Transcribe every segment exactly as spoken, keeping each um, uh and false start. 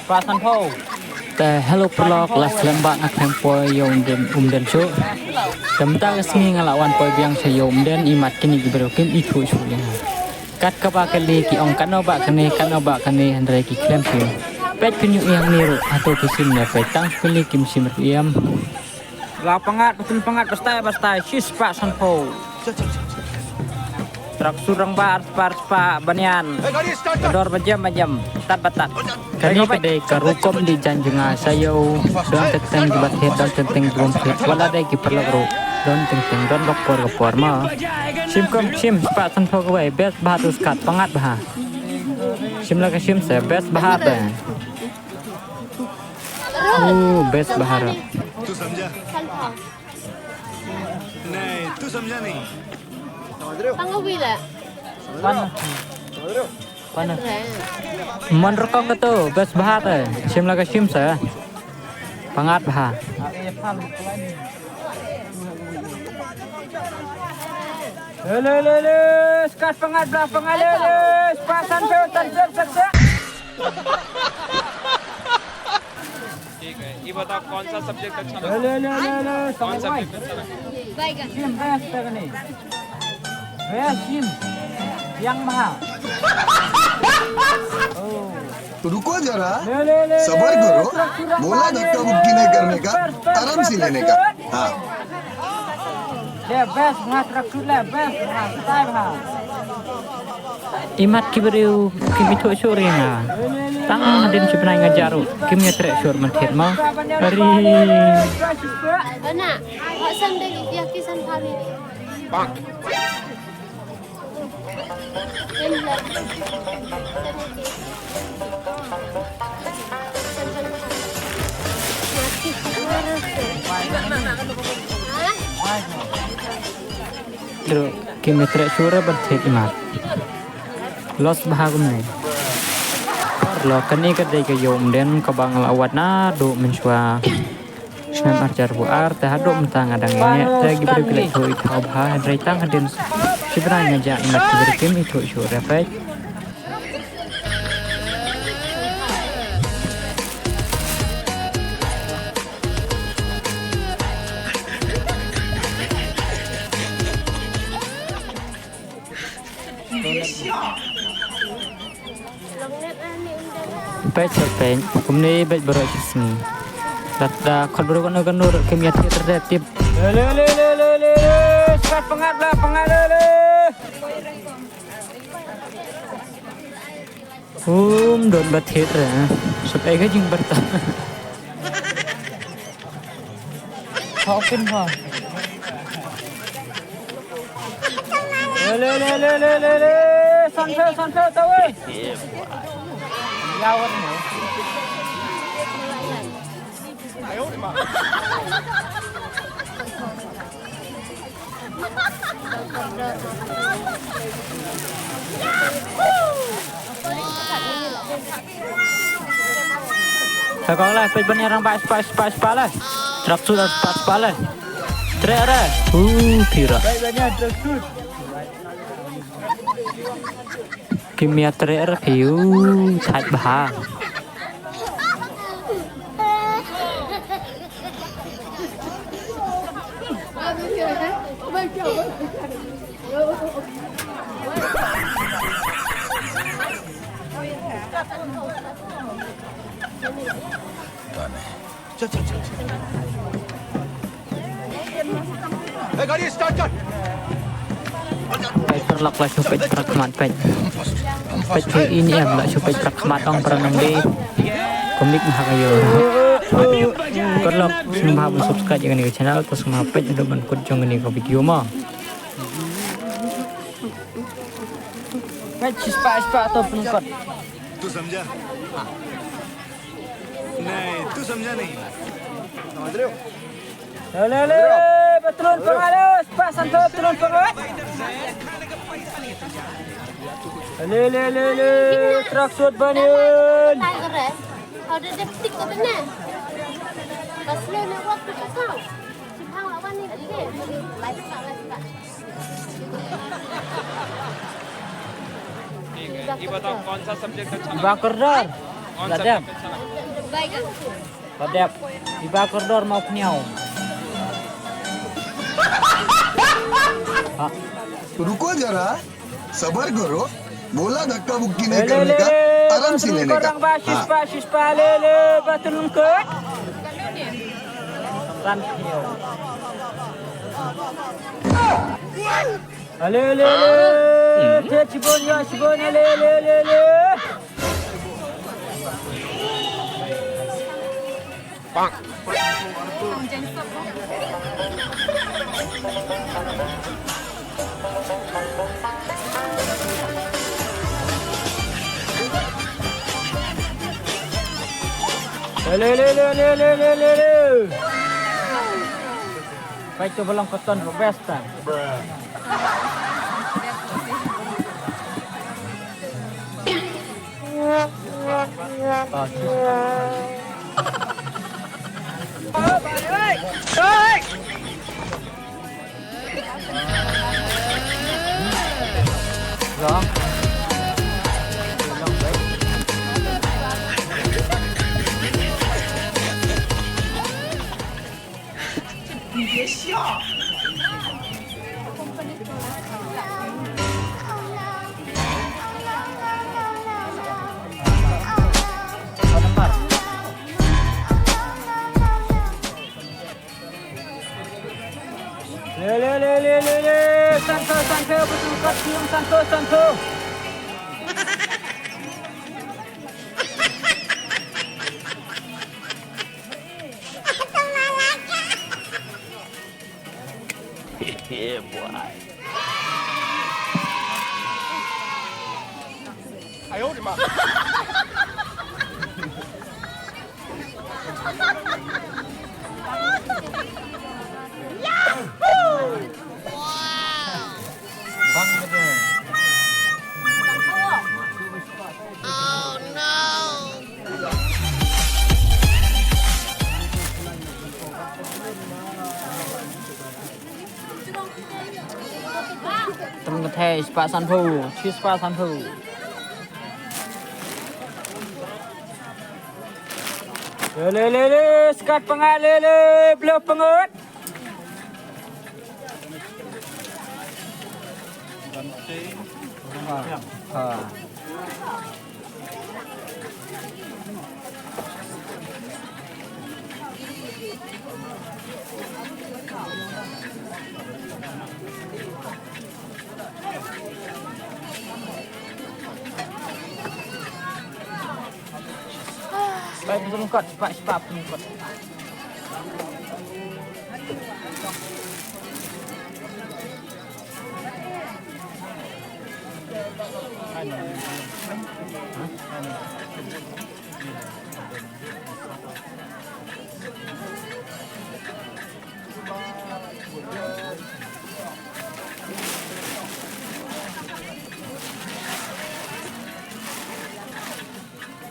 Spah sanphew. Te hello paralok, la slem ba nga khlem poi ïa u Umden, Umden shuh. Te mynta ka sngi nga la wan poi biang sha ïa u Umden, imat kine ki briew kim ithuh shuh ïa nga. Kat kaba kali ki ong katno ba kane, katno ba kane, hynrei ki khlem shim. Peit pynïoh ïa ngi ruh, hato ki shim ne peit, tang shu kali kim shim ruh ïa. La pyngat, ba tum pyngat, ba stai, ba stai, shispah sanphew. Trak surang ba, arspah, arspah, banyan. Dor ba jem, ba jem, tat ba tat. Kane ka dei ka rukom dih jaiñ jong nga sha ïa u. Don teng teng ki ba thied, don teng teng ki bym thied. Wat la dei ki paralok ruh, don teng teng, don ka por ka por mo. Shim kum shim, spah sanphew kawei, best bha tu skat, pyngat bha. Shim la ka shim se, best bha te. Oh, best bha re. तू समझा? नहीं, तू समझा नहीं। Pang wila. Pan. Pan. Mon rokong ka tu, best bha te. Shim la ka shim se. Pyngat bha. Le, le, le, le. Skat pyngat bha, pyngat le, le. Spah sanphew, sanphew, sanphew. ठीक है, ये बताओ कौन सा सब्जेक्ट अच्छा लगा? ले, ले, ले, ले, कौन सा सब्जेक्ट अच्छा लगा? Shim, best ta kane. Best shim. Yang maha. Oh. तो रुको जरा, ले, ले, ले, सबर ले, करो, ट्रक पूरा बोला खा ले, धक्का मुक्की नहीं करने का, बस, बस, आराम बस, से लेने का। ट्रक। हाँ। Le best bha, trak sut le best bha, stai bha. Imat ki briew kim ithuh shuh ïa nga. Tang hadien shi bnai nga jah ruh kim ïatreh shuh man thied mo. Ari. Ana, wa san de ya ki san pha ni. Dro, kim ïatreh shuh re ban thied imat. Loss bha kumne. Paralok, kane ka dei ka ïa u Umden kaba nga la wad naduh mynshuwa. Snem ar hajar arphew ar, te haduh mynta nga dang ïaineh, te ki briew ki la ithuh ithaw bha, hynrei tang hadien shi bnai nga jah imat ki briew kim ithuh shuh re peit. Peit, peit, peit. Kumne beit baroh shi sngi. Lada khot baroh kano kano ruh kim ïathied re tip. Le, le, le, le, le, le, le. Spat pyngat la, pyngat le, le. Um don ba thied re. Sat ai ka jingbarta. Hawkin ha. Le, le, le, le, le, le, le. Sanphew, sanphew, ta wei. Ya, wat mo. Ka kong lai, peit ban ïa rangbah spah, spah, spah lai. Tracksuit spah, spah lai. Treh re. Uh, pira. Kim ïa treh re phi, uh, thait bha. Chal, chal, chal, chal. ए, गाड़ी स्टार्ट कर। Peit paralok, la shu peit para khmat peit. Peit phi, ini em, la shu peit para khmat ong para nang dei. Kumne ha ka ïoh. Paralok, sngewbha ban subscribe ïa kane ka channel, to sngewbha peit haduh ban kut jong kane ka video mo. Peit shispah shispah to pynlut. तू समझा? नहीं, तू समझा नहीं। समझ रहे हो? Le, le, le, betul pengalo, spah santo betul pengalo. Le, le, le, le, tracksuit banyan. Ada detik ko benar. Pas le nak waktu kau. ठीक है, ये बताओ कौन सा सब्जेक्ट अच्छा लगा? Bakar dar. कौन सा सब्जेक्ट अच्छा लगा? Ka dep. Iba kordor mau pniau. Ha. रुको जरा, सबर करो। बोला धक्का मुक्की नहीं करने का, आराम से लेने का। Shispa, shispa, le, le, batul ko. San pniau. Ale, ale, ale. Te chibon ya, chibon, ale, ale, ale, ale. Ale, ale, ale, ale. Peit tu ba long ka ton ro best ta. Le, le, le, le, le, le. Santo, santo, betul kat siung, santo, santo. Yeah, boy. Tang ka thei spah sanphew, shi spah sanphew. Le, le, le, le, skat pangat, le, le, phliew pangat. Ha. Baik, betul kot, Pak, Pak, betul kot.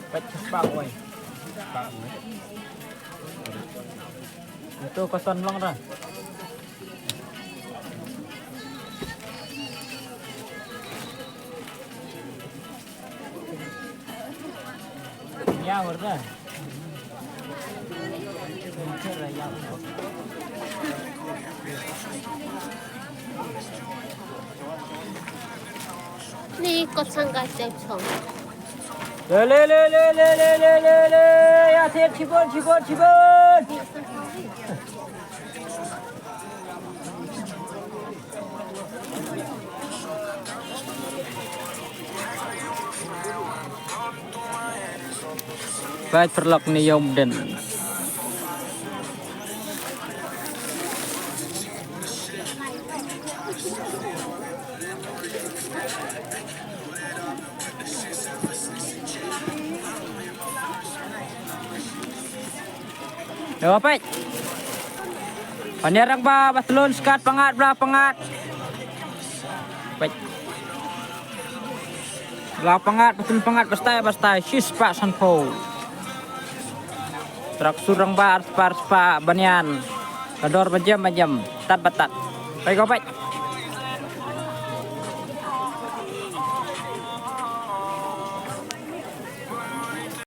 Peit ka spah wei. Ito ka ton long ra. Ya, warda. Ni kot sangka chep chong. Le, le, le. Ya, thep chibon, chibon, chibon. Peit paralok, une u ïa u mden. Ïa peit. Paniar rangbah ba tlun skat pangat bla pangat. Peit. Bla pangat, ba tlun pangat, ba stai, ba stai, shi spah sanphew. Trak sur rangbah, ar spah, ar spah, banian. Ka dor ba jem, ba jem. Tat ba tat. Peit ko peit.